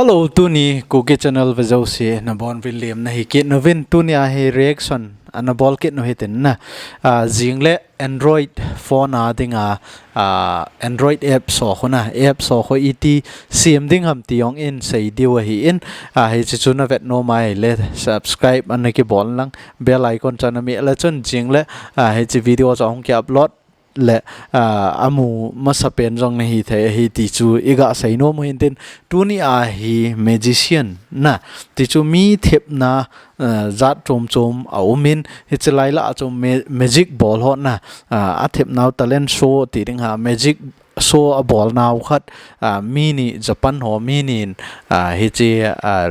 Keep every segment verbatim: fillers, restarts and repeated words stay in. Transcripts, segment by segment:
Hello, tuni Kuki Channel vejouse nabonuvin lemna hi kit uvin, tuni a hi reaction ana bol kit u hitin na. Ah, jing le Android phone a dinga, ah, Android app ho khu na, app ho khu iti sem ding ham ti jong in sei diu ahin, ah, hiche chu na vet nom a ahile subscribe ana kibol lang, bell icon chu ana meh le chun jing le, ah, hiche video chu ahung ki upload le, ah, amu masapen jong nahi thei ahi ti chu iga sei nom u hintin, tuni a hi magician na ti chu mi thepna, ah, jat chom chom aumin, hiche lai lah a chu ma-, magic bol ho na, ah, athepnau talent show ti ding ham, magic show abolnau khat, ah, mi ni Japan ho mi nin, ah, hiche, ah,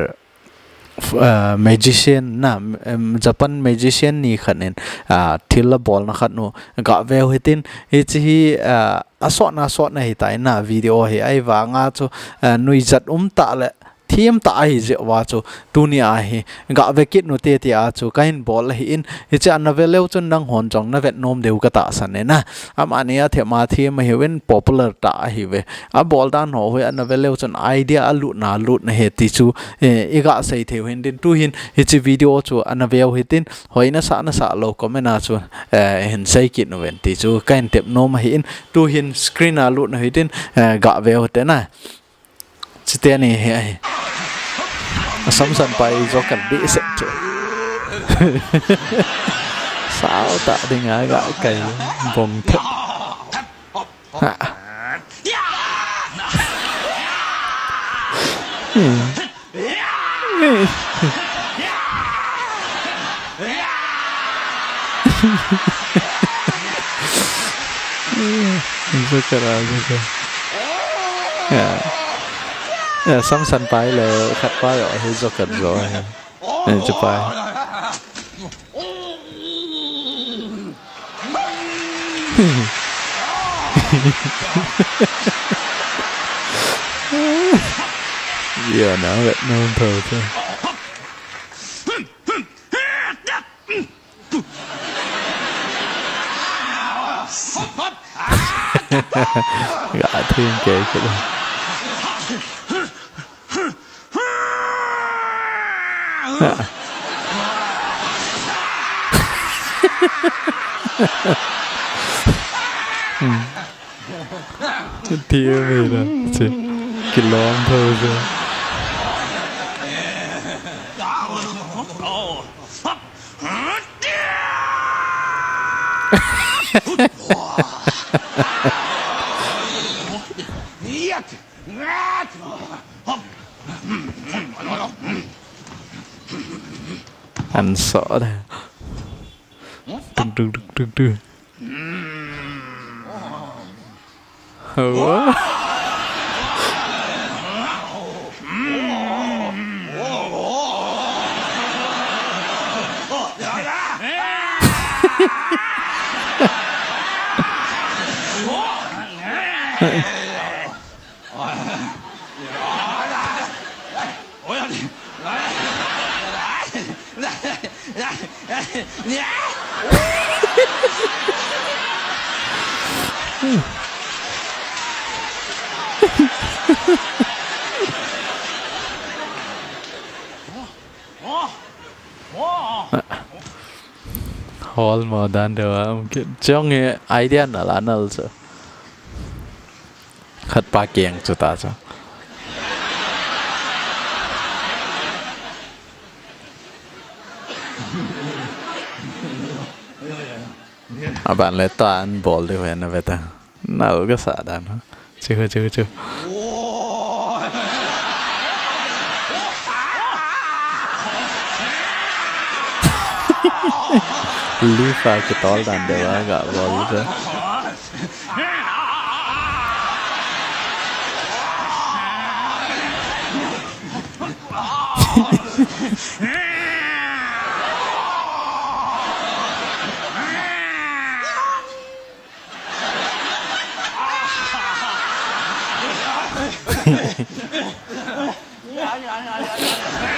f-, ah, magician na, em, Japan magician ni khat in, ah, thil abolna khat nu ga ve u hitin, hiche hi, ah, asotna, asotna hitai na video hi, ahivanga chu, ah, nuijat um tah le them tah ahi jeh uva chu tuni a hi ga ve kit u hite tia chu kahin bol ahin, hiche ana ve leu chun nanghon jong na vet nom diu katahsan e na. Amani athep a them ahiuvin popular tah ahiuve. Abol dan ho hi ana ve leu chun idea alutna, lutna ahi ti chu, eh, iga sei thei u hintin, tuhin hiche video chu ana ve u hitin, hoi nasah nasah lou comment a chu, eh, hin sei kit uvin ti chu kahin tep nom ahin, tuhin screen a lut u hitin, eh, ga ve u hite na. Chuteni hi ahi. Asamsan pai Joker behseh chu. Sao tah dinga ga kai bong thep. Ha. Hmm. Joker a, Joker. Ya. Ya, samsan pai le khat pa jo hi Joker jo hi. Eh, chu pai. Ya, na vet nom tho chu. Ga thim ke ke. Hmm. Chu ti mi da, chu kilom tho chu. An so da. Tuk, tuk, tuk, tuk, tuk. Wah. Hol mo dan deuh a um kit. Chong e idea nal a nal chu. Khat pa keng chu ta chu. Aban le ta an bol deuh hen a ve ta. Nal ka sa dan ha. Chu, chu, chu. Lifa kitol dan deuh a ga bol chu.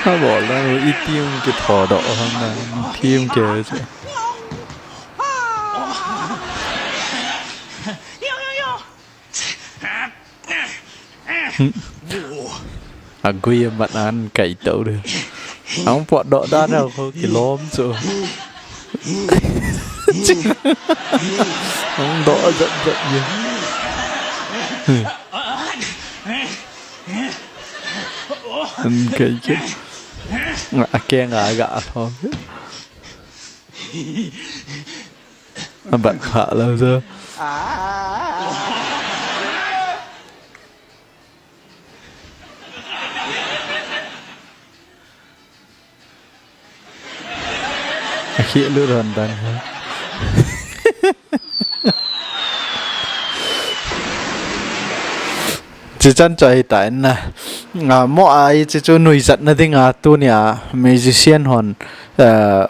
Ha bol dan u iti um kitho doh ham na, thim ke chu. Hmm. Agui amat an kai tau de. Ang po do da na ko kilom chu. Ang do jat jat ye. An kai ke. Ake nga ga a thom. Abat pha lo so. Akhih lut ron dan ha. Chichan chu ahi ta in na. Nga mo a i chi chu nuijat na ding a tunia magician hon. Uh,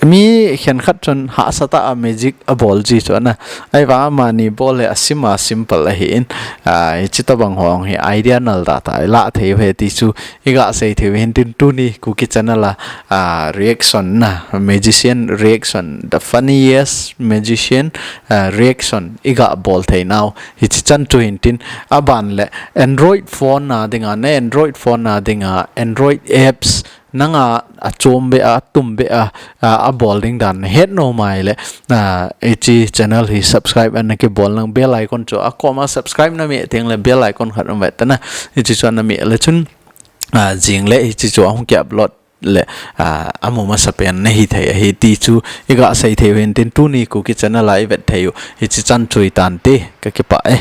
Mi khenkhat chun hahsa tah a magic abol ji chu ana. Ahivang amani bol hi asim a simple ahi in. Ah, hichi tabang hong hi idea nal tah tah ilah thei uve ti chu iga sei thei u hin tin tuni Kuki channel a, ah, reaction na, magician reaction, the funniest magician, ah, reaction iga bol thei nau. Hichi chan chu hin tin aban le Android phone na dinga, na Android phone na dinga, Android apps nanga achom be a, atum be a, a, abol ding dan nahet nom a ahile, a, hichi channel hi subscribe ana kibol nang bell icon chu akoma subscribe nameh teng le bell icon khat um ve tana. Hichi chu ana meh le chun, a, jing le hichi chu ahung ki upload le, a, amu masapen nahi thei ahi ti chu iga sei thei u hin tin tuni Kuki channel a ivet thei u. Hichi chan chu hi tante kakipah e.